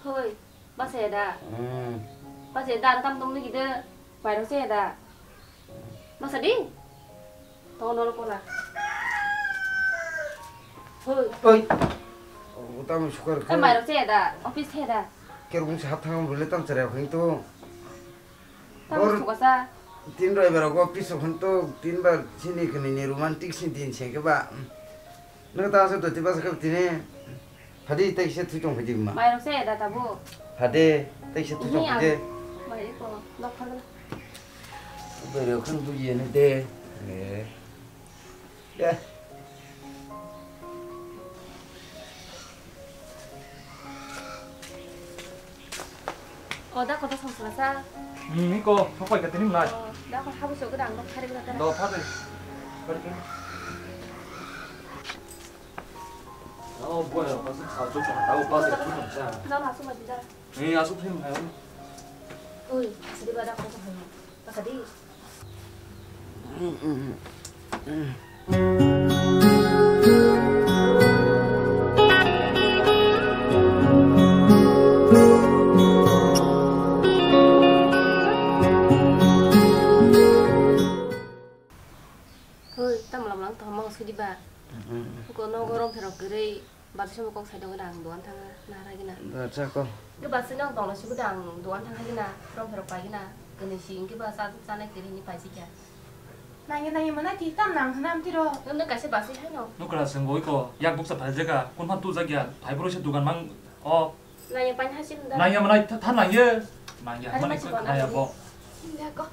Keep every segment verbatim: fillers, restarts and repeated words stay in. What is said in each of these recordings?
Hoi, basa ya da? Hmm. Basa ya da, tam tong lagi de. Mairok se ya da? Basa di? Tong nol kola. Hoi. Oi. Oh, tam sukar. Tam mairok se ya da? Office se ya da? Ker bung sahab thang bule tam chara khang to. Tam Bor- sukasa. Tin roi bar office khon to tin bar sini kani ni romantic sin din se ke ba. Nang ta se to tiba se ke tini. Phadi, tei kisa thui tong phadi ma. Mairok se da tabuk. Phadi, tei kisa thui tong phadi. Mai ko, nok phagla. Bere khun buji ne de. Eh. Ya. O da koto song sala sa. Hmm, iko, sopai ka tini mlai. O, da ko habu so gedang nok khari gedang. Do phadi. Bari. Oh, boy, oh, pasal satu cuma tahu pasal itu macam. Dah masuk aja dah. Eh, masuk sini, ayo. Ui, sedih pada apa tuh? Pas sedih. Hoi, tamo lam lang tong mang sudi ba. Ko no gorom phero kwrwi, bati somo kok sai tongo da ang dogan thanga, nahara gina. Da cha ko. Ke basi no tong sudi da ang dogan thanga gina, rom phero pai gina, kene si inke ba sa sa nai kiri ni pai si kya. Nangi nangi mana ti tam nang hanam tiro. Nang kaise basi hai no. Nukra sengoi ko, yak buksa phai jaga, kun phan tu jagya, phai bro se dogan mang o. Nangya pani hasim da. Nangya manai tha, tha nangya. Nangya manai ko kaya bo. Nangya ko.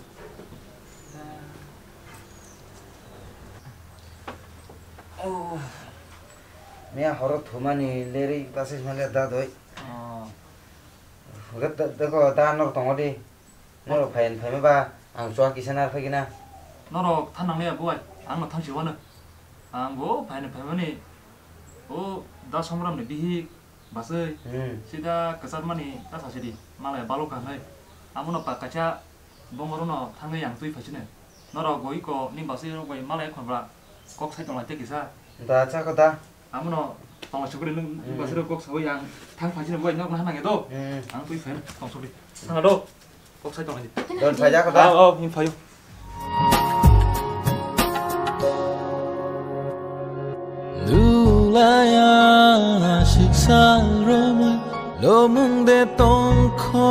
Oh. Mia horo thumani leri basis male da doi. Oh. Gat da ko da no tongo di. Norok phayan phaima ba ang chua kisa nar phai gina. Norok tha nangya bo ai. Ang no thang si wano. Ang bo phayan phaimani. O da somram ni bihi. Basui, hmm, sida kwchar mani ta sa sidi, malai balo ka hwnwi. Amono pa kaisa bongor no thangwi ang twi phaisino. Norok goi ko ni basui rok bai malai khon bra kok sai tong lai te kisa. Da cha ko da. Amono tong lai chukri nung, hmm, basui rok kok sawi ang thang phaisino bai nok na nang do. Hmm. Ang twi phaino tong chukri. Thang do. Kok sai tong di. Don phai ja ko da. Oh, oh, hin phayo. Lulaya siksa romwi lomung de tongkho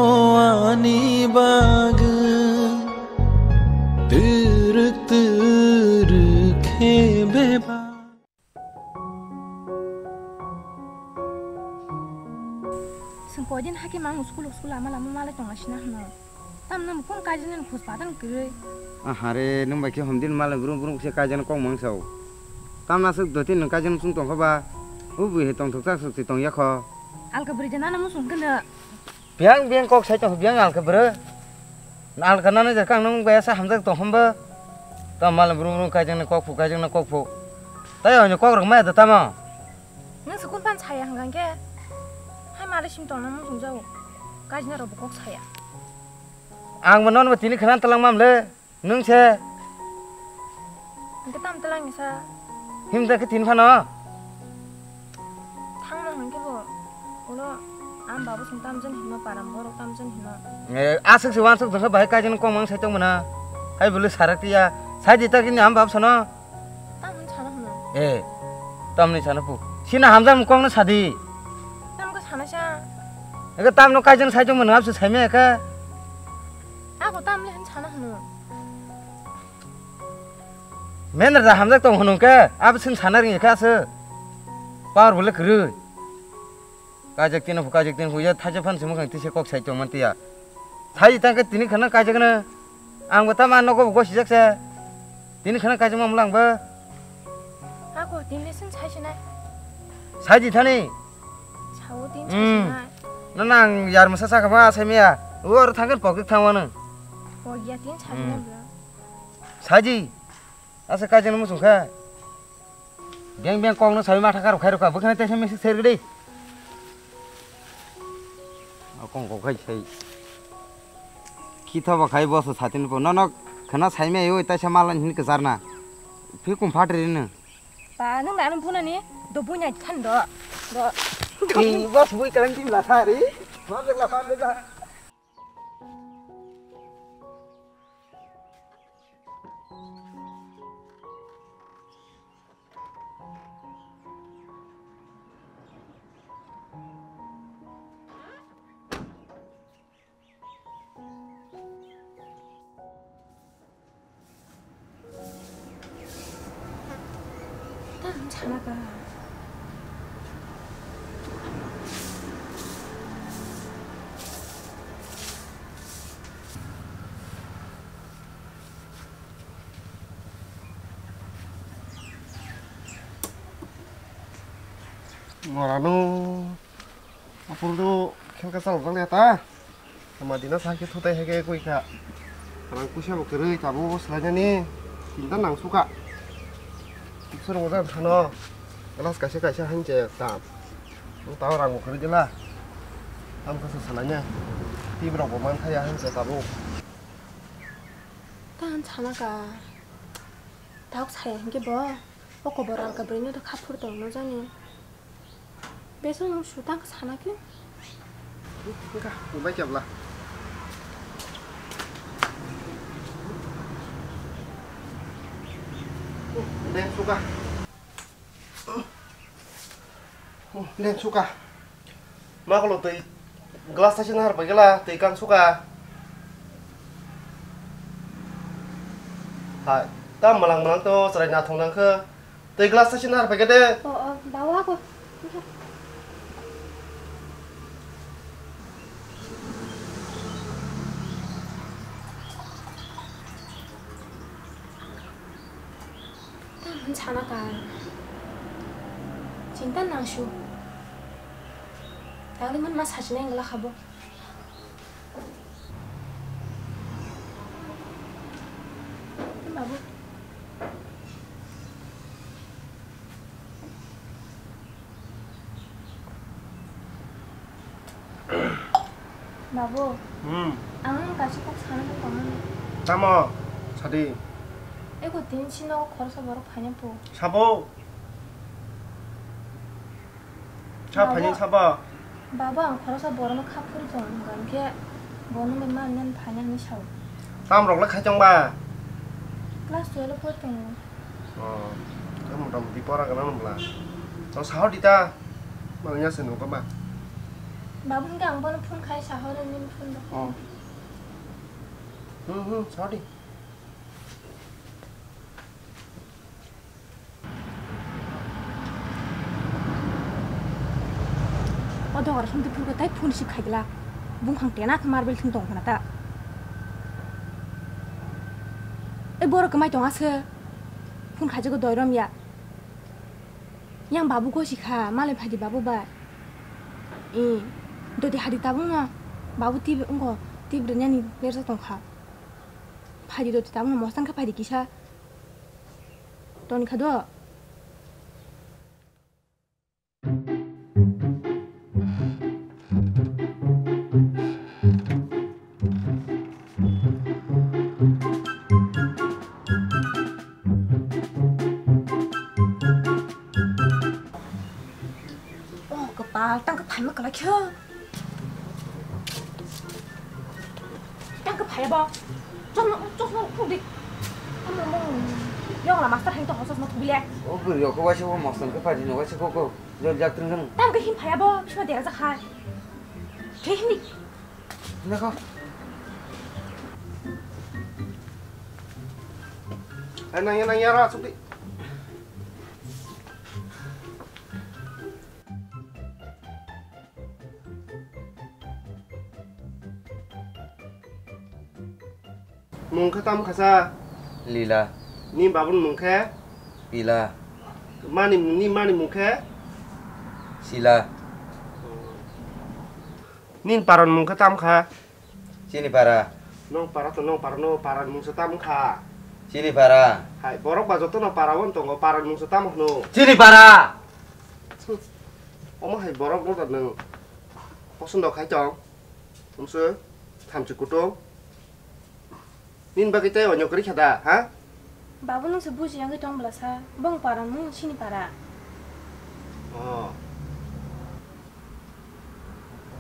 ani bagwi. Twrwk twrwk khe beba. Chwng koidin hakhe mang school school lama lama malai tongna sina hwno. Tamno mukung kaijaknani khoj padan kwrwi. Ahare, nwng bai khe homdin malai brum brum khe kaijakna kok mang sao. Tamna swk doti nwng kaijakna chwng tongkha ba? O bui hai tongthok chak swk se tongya kho. Alka bwrwi de nana muchung khe no. Biyang biyang kok sai tong biyang alka bwrwi. Alka nana je kang nwng baya sa hamjak tong hamba. Tam malai brum brum kaijakna kok phu kaijakna kok phu. Tai hwnwi kok rok maya da tamo. Nwng se kun phan saya hwnkha khe? Hai malai sim tongna muchung jao. Kaijakna rok bo kok saya. Ang bo nono tini khna twlang mam le. Nwng se. Hwnkhe tam twlang ni sa. Himda khe tin phano. Thangno hwnkhe bo. Ulo am babu sung tamjani hino param borok tamjani hino. Eh, aswk se wansuk dongsa bahai kaijakna kok mang sai tongmana. Hai bwlwi sarak tiya. Sai di ta kini am babu sano. Tamni sana hwno. Eh, tamni sana pu. Sina hamjak mukong no sadi. Tamkhe sana sa. Eke tamno kaijakna sai tongmano abse saimaya khe. Ako tamni han sana hwno. Menra da hamjak tong hwnung khe, abo chwng sana ringya khe aswk. Power bole kwrwi. Kaijak tino phu, kaijak tino phu, ya thaisa phan se mwkhang tisa kok sai tongman tiya. Sai tang khe tini khana kaijakno. Ang bo tamo nogo bo gosijak se. Tini khana kaijak mam lang bo. Ako tini sin sai sinai. Sai di thani. Sao tini Hmm. sai sinai. Nana ang yar masa saka ba sai miya. Oro thangkhe pokik thangmano. Pokya tini sai Hmm. sinai bro. Saji, asa kaijakno muchung kha. Beng beng kokno sawi matha karo khai rokha, bwkhani teisa message ser gede. O kong kok khai sai. Kitha ba khai boso satin po. Nono khana sai me oi taisa malan hin kwcharna. Phi kum phatri no. Ba nung da nung phunani do bunya than do. Do. Ei boss bui kalang tim la sari. Tang sana ka. Norano. Apor do khelka chalok jak ta. Ama dina sa khe thutai hai khe koi kha. Rang puisa bo kwrwi tabuk bo swlainani chinta nang sukha. Soro bo jang thano glass kaisa kaisa hain che tam. Bo tao rang bo kwrwi dela. Tam kha swlaina. Twi borok bo man thaya hain che tabuk. Tan sana ka. Tabuk saya hinkhe bo. O kobor alka bwrwino do kha phuru tong no jani. Beso nung su tang sana khe. Engkha, ubai kebla. Leng suka. Leng suka. Ma kolo twi glass thaisa nahar bai gela twi kang suka. Hai, ta malang malang to chwrai nathong nang khe. Twi glass thaisa nahar bai khe de. O, o, bawa ko. Tamo sana ka. Chinta nang su. Tangli man ma sachina engla khabo. Babu. Babu. Hmm. Ang kaisa kok sana khe tongmani. Tamo? Sadi. Eko din sino khoroksa borok phaina po. Sabo? Sa phaina sabo? Babu, ang khoroksa borokno kha phuru tong, hwnkha hinkhe bono mema nini phaina hinwi sao. Tam rok le khai tong ba? Class twelve o pori tongo. Oh, khe mota moti pora gana nung bla. To sahor di ta. Mangya se nung kama. Babu, hwnkhe ang bono phone khai sahor nini phone rok. Oh. Hmm, hmm, sahor di. O dogar song twi phurkhe tai phone receive khai glak. Bungkhang tena khe marble thung tong khna ta. E borok kwmai tong aswk. Phone khaijago doi rom ya. Yang babu gosi kha, malai phaidi babu bai. E, dodi hadi tabung no. Babu tib wngkho, tib rwnani berjak tong kha. Phaidi dodi tabung no mostan khe phaidi kisa. Toni kha do. Oh, kwpal, tang khe phaima kwlai khe. Tang khe phaiya bo. Chosma, chosma khuk di. Amo, amo. Yong la master hai to chosma thubile. O bwrwi rok waisa o master khe phaidi no waisa kok kok. Jol jak tring tring. Tang khe him phaiya bo, bisma dera jak hai. Khe him di. Nako. Ai nang ya, nang ya ra suk di. Mung khe tam khasa? Lila. Ni babun mung khe? Pila. Mani, ni mani mung khe? Sila. Nin paran mung khe tam kha? Chini para. Nong para to nong para no paran mung se tam kha? Chini para. Hai, borok ba joto no para won tongo, paran mung se tam hno? Chini para. Omo hai borok no da nung. Poson do khai tong. Umse thamchi kutung. Nin bagwi tei onyo kwrwi kha da, ha? Babu, nwng se buji yangwi tong bwlasa, bong para mung sini para. Oh.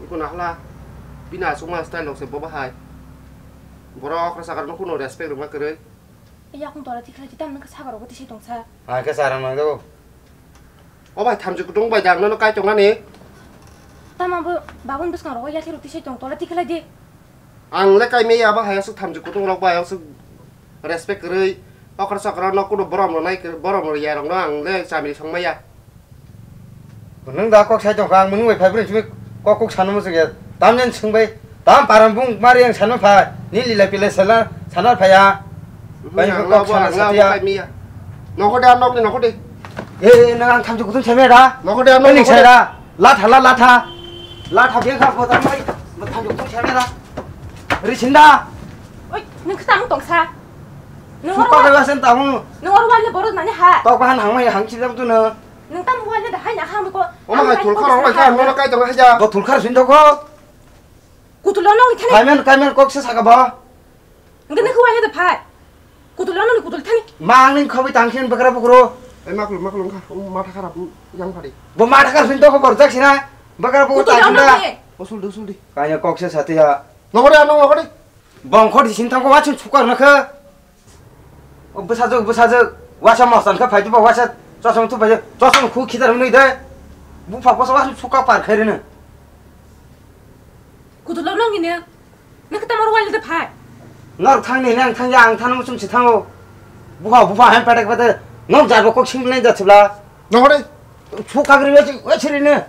Iko nahla. Bini aswkma style rok se bo bahai. Borok okra sakra no kuno respect rwma kwrwi. Yakung tola tikhlai tam nang sakar rok tisai tongsa. Ha khe saran mang jago. O bai thamchi kutung bai dang no kai tong nani. Tama bo babun bwskang rok yathai rok tisai tong tola tikhlai di. Ang le kai me ya bahai aswk thamchi kutung rok bai aswk respect kwrwi. Okra sakra no kuno borom rok nai borom rok ya rok no ang le chamri song maya. Nwng da kok sai tongkha, ang nwng bai phai phai simi kok kok sano muchung ya. Tamni swngbai, tam param bung mari ang sano phai. Ni lila pila sala sana phaya. Bai ang kok labo, sano ang labo satia. Kai miya. Nokode ang nokni nokode. Eh, eh, nang ang thamchi kutung sai mera. Nokode ang nokni nokode. Sai ra. Latha la latha. Latha bengkha botamai. Thamchi kutung sai mera. Risinda. Oi, nwng khe tamo tongsa? Nwng oro wa-, wasen tamo. Nwng oro wale borok nani ha? Tok bahan hangmai hangchi jam tu no. Nwng tamo wale da hai na hang ko. Oma hai thulkhar oro ka no kai tong haja. Bo thulkhar sin thok. Kutul no thani. Kaimen, kaimen kok se saka ba. Nwng ne ko wale da phai. Kutul no kutul thani. Ma ang ning khobi tang khin bakra bukro. Ei maklu, maklu wngkha. Um, matha kharap yang phari. Bo matha kharap sin thok borjak sina. Bakra bukro ta khin da. Usul di, usul di. Kaya kok se satia. Nokore ano nokore. Bongkhor di sintang ko wachu chukar na kha. O bwsajwk, bwsajwk, wasa mostan kha phai tuba wasa chosong tu phai chosong khu khitar nui de. Bupha kosa wasu chuka par khairino. Kutu lo nong ine. Nak tamar wal de phai. Nor thang ni nang thang ya ang thang musum si thango. Bupha, bupha han padak padak. Nok jar kok sing nai ja chula. Nokore. Chuka gri wasi, wasi rine.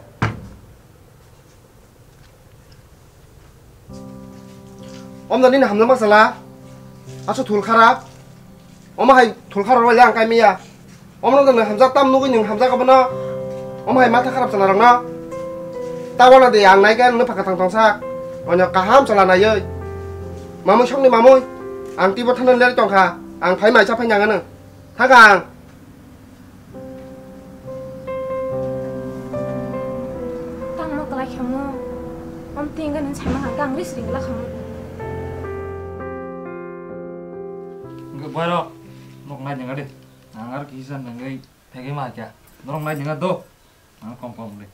Omno nini hamjakma sala, aso thul kharap. Omo hai thul kharap rwbaile ang kai maya. Omno nwng hamjak tam nugwi nwng hamjak abono. Omo hai matha kharap chwla rokno. Ta wana de ang nai khe nwng phaka tang tongsa. Oino kaham chwla naiwi. Mamui songni mamui. Ang tibo thangna leri tongkha. Ang phai mai cha phai nangano. Thangkha ang. Tangma kwlai khamu. Om tinga nini saimang ang kang ris ring la khamu. Hwnkhe boiro, nok nai nang de. Ang ar kisa nangwi phegwi ma kya. Norok nai nang do. Ang kom kom de.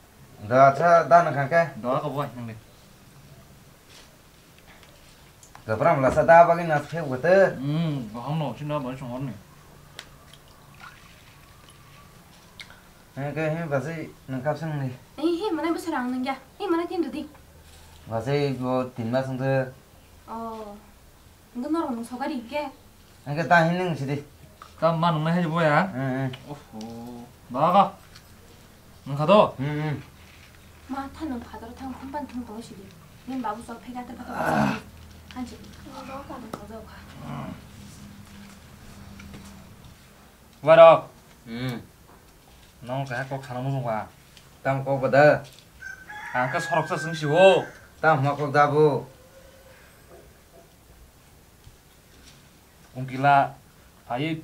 Da cha da nang kha khe. Da ko boi nang de. Gabram lasa da bagwi na phek bote. Hmm, gaham no, chini da bagwi songo ni. He ke he basi nang kap sang ni. He he, mana besar ang nang ya. He mana tin rudi. Basi bo tin mas nang. Oh. Nang norok nang sokari ke. Nang ke ta hin nang sidi. Ta ma nang na he bo ya. Hmm, hmm. Oho. Baga. Nang kha do? Hmm, hmm. Ma, tha nang phadar thang khumpan thang tong sidi. Nin babu sok phega ta phega. Hanji. Nang ka nang ka jao kha. Warok. Hmm. Nang kha kok sana mujung ba. Tam kok ba da. Ang ka sorok sa sing si wo. Tam ma kok da bu. Ungkila phaiwi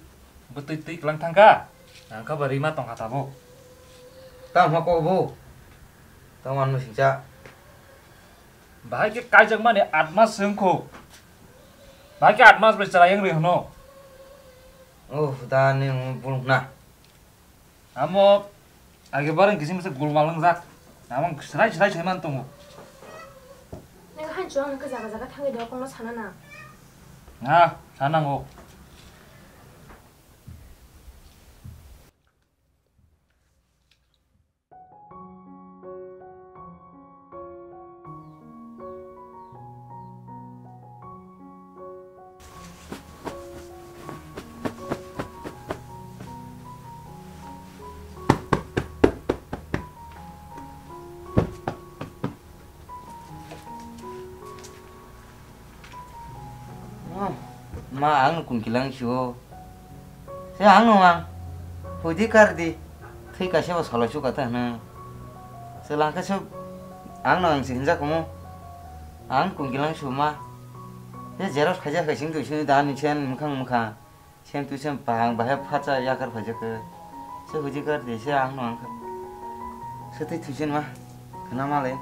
bwtwi twi kwlang thangkha, ang khe bo rima tongkha tabuk. Tamo kok bo? Tamo ano singcha. Bahai khe kaijakmani aat mas se wngkhu. Bahai khe aat mas bai chwrai wngri hwno. Oh, da ni wng buluk na. Amo age bareng kisim se gulmal wngjak. Amo swrai swrai sai man tongo. Nang han chuang nang jaga jaga thangwi do kongno sana na. Ha, sanango. Ma, ang no kung kilang sio. Se ang no ang. Hudi kar di. Thwi kaisa bo solo suka ta hwno. Swlang khe se ang no ang se hinjak kumo. Ang kung kilang sio ma. Se xerox khaijak hai sing twi sini dan ni sen mwkhang mwkhang. Sem tu sem pahang bahai phacha yakar phaijak khe. Se huji kar de se ang no ang kha. Se tei thuisin ma. Khna ma le.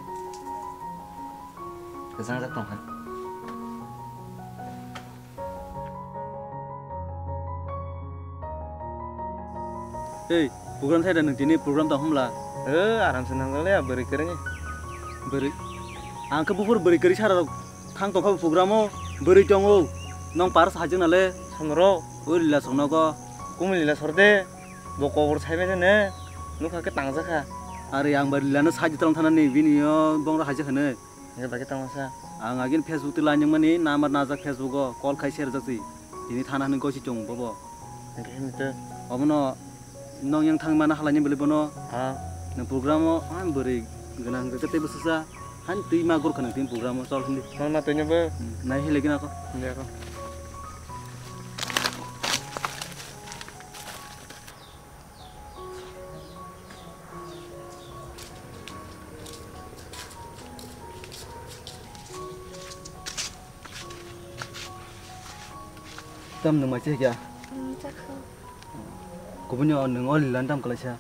Kwchang jak tong kha. Ei, program thai da nung tini program tong hum la. Eh, aram se nang le bwrwi kwrwng. Bwrwi. Ang khe buphuru bwrwi kwrwi sara rok thang tongkha bo program o, bwrwi tongo. Nong par sajwk nale. Sonro. Ui lila song nogo. Kumi lila sor de. Bo kobor sai bai ne. Nukha khe tangjakha. Are ang bai lila no sajwk tong thana ni bini o bong rok haijak hwnwi. Hingke bai khe tangmasa. Ang agin Facebook twi lainwng mani number najak Facebook o call khai share jak si. Tini thana hwnwi gosi chong bobo. Hingke himte. Obono nong yang thang mana halai ni bwlwi bono. Ha. Nang program o ang bwrwi gwnang hwnkhe tei bwswsa han twi ma gor khana tin program o chol hindi. Chol ma twi ni bo. Hmm, nai hile gina ko. Hindi ako. Tam nwng mai chekya? Hmm, chakha. Kubuni o nwng o lilan tam kalaisa?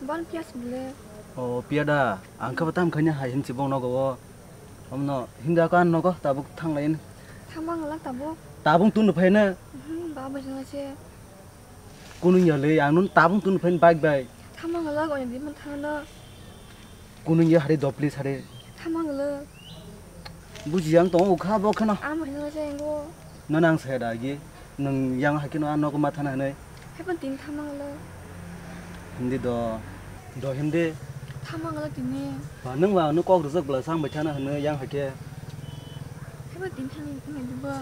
Bon pias bile. O piya da, ang khe tam khanya hai hinsi bong nogo o. Omno hinda kan nogo tabuk thanglain. Thangma ngalak tabuk. Tabung tun phai na. Hmm, ba bajang se. Kunung ya le, ang nun tabung tun phain bike bai. Thamang lo, goni di man thang lo. Kunung ya hari dopli sare. Thamang lo. Buji yang tong ukha bo khana. Am hino se ngo. Nana ang saya dagi, nung yang hakino ano ko mathana hanai. Hepan tin thamang lo. Hindi do, do hindi. Thamang lo tini. Ba nung ba nung kok rujak bla sang bai thana hanai yang hake. Hepan tin thang ini diba.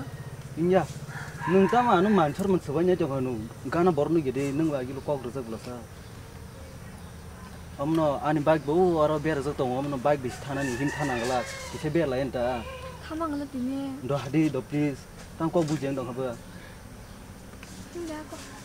Inya, nung tama nung mansor man subai nya jong nung gana bor nung gede nung ba gilo kok rujak bla sa. Omno ani bike bo oro berajak tongo, omno bike bisi thanani him thana glak, kisa berlai enta. Thamang lo tini. Do hadi do please, tang kok buji ang dong habo. Hindi ako.